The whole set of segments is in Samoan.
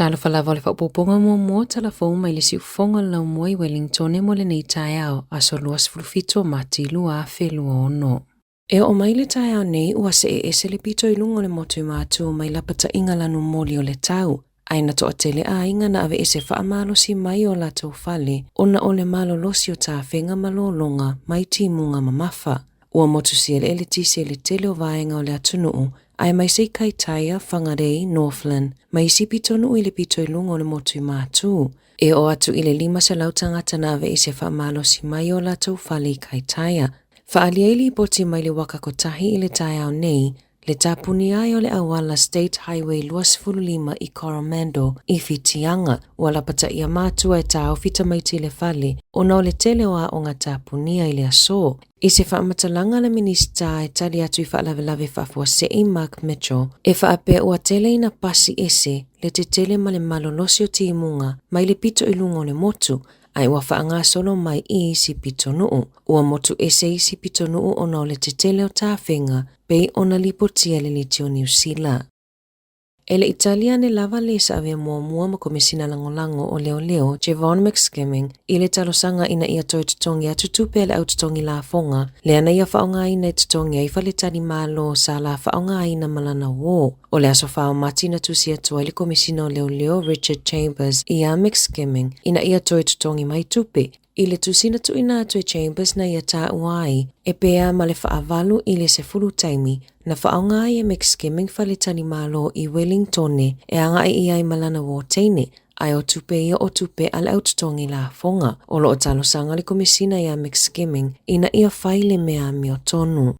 Talofa lava o le faaopoopoga muamua tala fou mai le siufofoga o le laumua i Wellingtone mo lenei taeao, aso 27 o Mati 2026. E oo mai le taeao nei ua see ese le pito i luga o le motu i Matu mai lapataiga lanumoli o le tau, ae na toatele aiga na aveese faamalosi mai o latou fale ona o le malolosi o tafega ma lologa mai timuga mamafa. Ua motusia le eletise i le tele o vaega o le atunuu, aemaise i Kaitaia, Whangarei, Northland, ma isi pitonuu i le pito i luga o le motu i Matu. E oo atu i le 500 tagata na aveese faamalosi mai o latou fale i Kaitaia. Faaalia ai lipoti mai le Waka Kotahi i le taeao nei, le tapunia ai o le auala State Highway 25 i Coromandel i Whitianga, ua lapataia matua e taofi tamaiti i le fale ona o le tele o aoga tapunia i le aso. I se faamatalaga a le Minisita e tali atu i faalavelave faafuasei Mark Mitchell, e faapea ua tele ina pasi ese le tetele ma le malolosi o timuga mai le pito i luga o le motu, ae ua faagasolo mai i isi pitonuu. Ua motu ese isi pitonuu ona o le tetele o tafega pei ona lipotia e le Leitio Niu Sila. E le i tali ane lava le sa avea muamua ma Komesina Lagolago o Leoleo, Jevon McSkimming, i le talosaga ina ia toe totogi atu tupe a le au totogi lafoga, lea na ia faaaogaina e totogi ai faletali Malo sa la faaaogaina ma lana uō. O le aso 4 o Mati na tusi atu ai le Komesina o Leoleo Richard Chambers iā McSkimming ina ia toe totogi mai tupe i le tusi na tuuina atu e Chambers na ia taua ai e pea ma le faavalu i le 10 taimi na faaaoga ai e McSkimming faletali Malo i Wellingtone e agai i ai ma lana uō teine, ae o tupe ia o tupe a le au totogi lafoga. O lo o talosaga le Komesina iā McSkimming ina ia fai le mea amiotonu.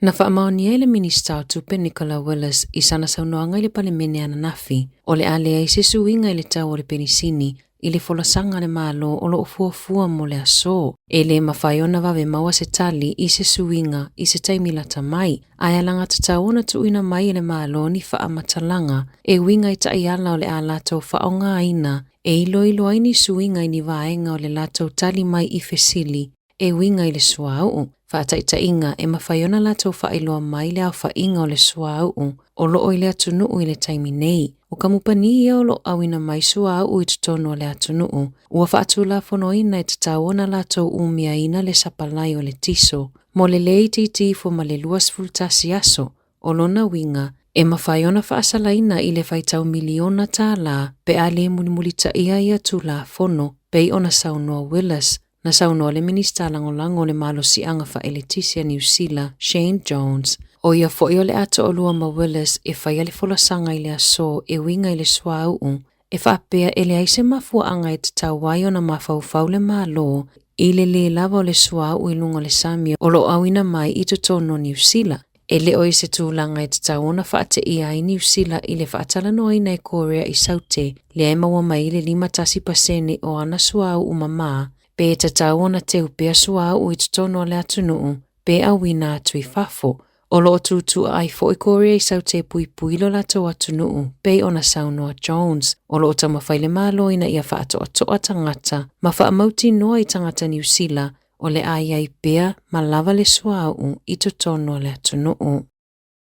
Na faamaonia e le Minisita o Tupe Nicola Willis i sana saunoaga i le Palemene ananafi, o le a leai se suiga i le tau o le penisini i le folasaga a le Malo o lo o fuafua mo le aso. E le mafai ona vave maua se tali i se suiga i se taimi lata mai, ae alagatatau ona tuuina mai e le Malo ni faamatalaga e uiga i taiala o le a latou faaaogaina e iloilo ai ni suiga i ni vaega o le latou tali mai i fesili e uiga i le suauu, faataitaiga e mafai ona latou faailoa mai le aofaiga o le suauu o lo o i le atunuu i le taimi nei. O kamupani ia o lo o auina mai suauu i totonu o le atunuu, ua faatulafonoina e tatau ona latou umiaina le sapalai o le tiso mo le le itiiti ifo ma le 21 aso. O lona uiga, e mafai ona faasalaina i le faitau miliona tālā pe a le mulimulitaia ia Tulafono, pei ona saunoa Willis. Na saunoa le Minisita Lagolago o le Malosiaga Faaeletise a Niu Sila, Shane Jones, o ia foi o le a toalua ma Willis e faia le folasaga i le aso e uiga i le suauu, e faapea e leai se mafuaaga e tatau ai ona mafaufau le Malo i le lē lava o le suauu i luga o le sami o lo o auina mai i totonu o Niu Sila. E le o i se tulaga e tatau ona faateia ai Niu Sila i le faatalanoaina e Korea i Saute, lea e maua mai i le 51% o ana suauu mamā, pe tatau ona teu pea suauu i totonu o le atunuu, pe auina atu i fafo. O lo o tutua ai foi Korea i Saute e puipui lo latou atunuu, pei ona saunoa Jones, o lo o taumafai le Malo ina ia faatoatoa tagata ma faamautinoa i tagata Niu Sila o le a i ai pea ma lava le suauu i totonu o le atunuu.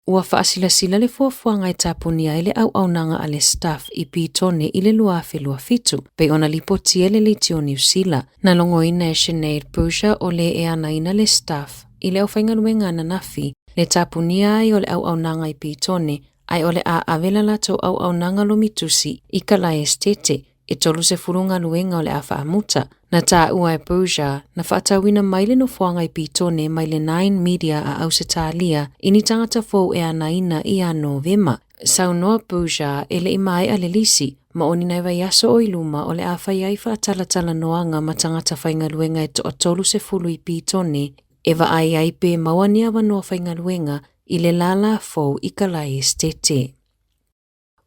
Ua faasilasila le fuafuaga e tapunia ai le auaunaga a le Stuff i Pitone i le 2027, pei ona lipotia e le Leitio Niu Sila. Na logoina e Sinead Boucher o le e anaina le Stuff i le aufaigaluega ananafi, le tapunia ai o le auaunaga i Pitone, ae o le a ave la latou auaunaga lomitusi i Kalaesetete, e 30 galuega o le a faamuta. Na taua e Boucher, na faatauina mai le nofoaga i Pitone mai le Nine Media a Ausetalia i ni tagata fou e anaina ia Novema. Saunoa Boucher e le i maea le lisi, ma o ni nai vaiaso o i luma o le a fai ai faatalatalanoaga ma tagata faigaluega e toa 30 i Pitone e vaai ai pe maua ni avanoa faigaluega i le lālā fou i Kalaesetete.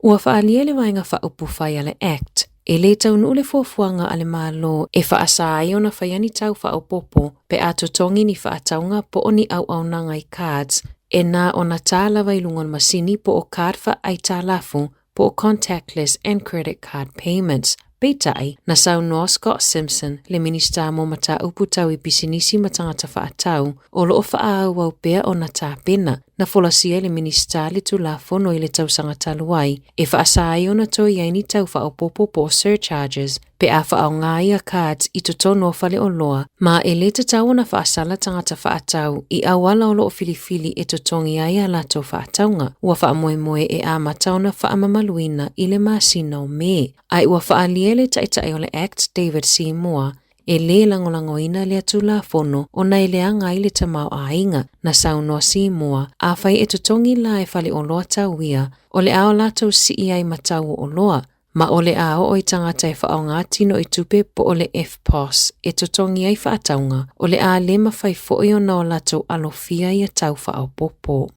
Ua faaalia le Vaega Faaupufai a le Act e le taunuu le fuafuaga a le Malo e faasa ai ona faia ni tau faaopoopo pe a totogi ni faatauga po o ni auaunaga i cards e na ona tā lava i luga o le masini po o card faaaitalafu po o contactless and credit card payments. Peitai, na saunoa Scott Simpson, le Minisita mo Mataupu Tau i Pisinisi ma Tagata Faatau, o lo o faaauau pea ona tapena. Na folasia e le Minisita le Tulafono i le tausaga talu ai e faasa ai ona toe i ai ni tau faaopoopo po o surcharges pe a faaaoga ia cards i totonu o faleoloa ma e le tatau ona faasala tagata faatau i auala o lo o filifili e totogi ai a latou faatauga. Ua faamoemoe e amata ona faamamaluina i le masina o Me, ae ua faaalia e le Taitai o le Act David Seymour e lē lagolagoina lea Tulafono ona e leaga ai le tamaoaiga. Na saunoa Seymour, afai e totogi la e faleoloa tau ia, o le a o latou sii ai ma tau o oloa, ma o le a oo i tagata e faaaoga tino i tupe po o le EFTPOS e totogi ai faatauga, o le a lē mafai foi ona o latou alofia ia tau faaopoopo.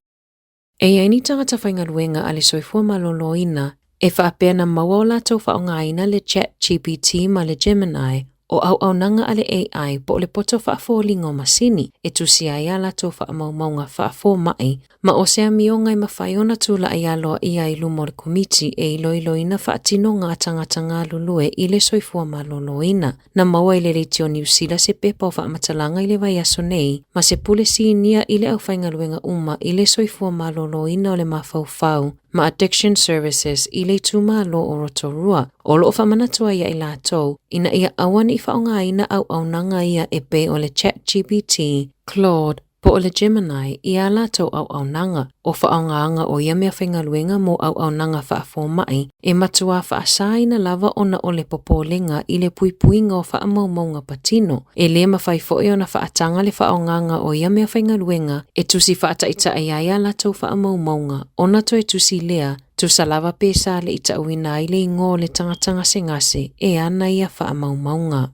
E i ai ni tagata faigaluega a le Soifua Maloloina e faapea na maua o latou faaaogaina le ChatGPT ma le Gemini o auaunaga a le AI po o le poto faafoliga o masini e tusi ai a latou faamaumauga faafomai ma o se amioga e mafai ona tulai aloaia i luma o le Komiti e iloiloina faatinoga a tagata galulue i le soifua maloloina. Na maua i le Leitio Niu Sila se pepa o faamatalaga i le vaiaso nei ma se pule sinia i le aufaigaluega uma i le soifua maloloina o le mafaufau ma Addiction Services i le itumalo o Rotorua, o lo o faamanatu ai ia i latou ina ia aua ne i faaaogaina auaunaga ia e pei o le ChatGPT, Claude, po o le Gemini i ā latou auaunaga. O faaaogaga o ia meafaigaluega mo auaunaga faafomai e matuā faasāina lava ona o le popolega i le puipuiga o faamaumauga patino. E lē mafai foi ona faataga le faaaogaga o ia meafaigaluega e tusi faataitai ai a latou faamaumauga ona toe tusi lea, tusa lava pe sa le i ta'uina ai le igoa o le tagata gasegase e ana ia faamaumauga.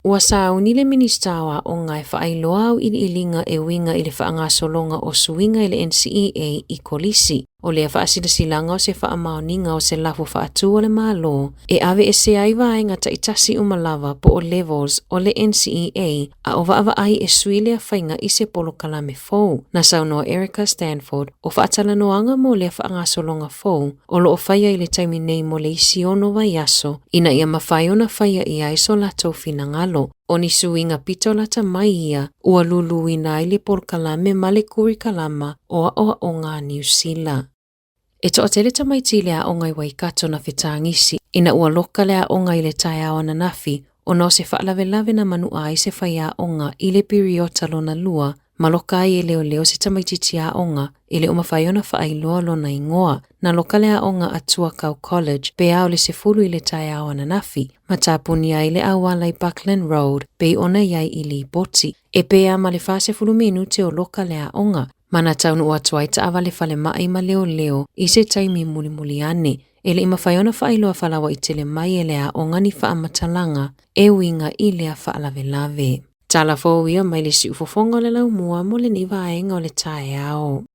Ua sauni le Minisita o Aoga e faailoa auiliiliga e uiga i le faagasologa o suiga i le NCEA i Kolisi. O lea faasilasilaga o se faamaoniga o se lafo faatu a le Malo e aveesea ai vaega taitasi uma lava po o levels o le NCEA a o vaavaai e sui lea faiga i se polokalame fou. Na saunoa Erica Stanford, o faatalanoaga mo lea faagasologa fou o lo o faia i le taimi nei mo le isi ono vaiaso ina ia mafai ona faia i ai so latou finagalo. O ni suiga pito lata mai ia ua luluina ai le polokalame ma le kurikalama o aoaoga a Niu Sila. E toatele tamaiti i le aoga i Waikato na fetagisi ina ua loka le aoga i le taeao ananafi ona o se faalavelave na manu'a ai se faiaoga i le piriota lona lua ma loka ai e leoleo se tamaitiiti aoga e le o mafai ona faailoa lona igoa. Na loka le aoga a Tuakau College pe a o le 10 i le taeao ananafi ma tapuni ai le auala i Buckland Road pei ona i ai i Lipoti. E pei a ma le 40 minute o loka le aoga ma na taunuu atu ai taavale falemai ma leoleo i se taimi mulimuli ane. E le i mafai ona faailoa falauaitele mai e le aoga ni faamatalaga e uiga i lea faalavelave. Tala fou ia mai le siufofoga o le laumua mo lenei vaega o le taeao.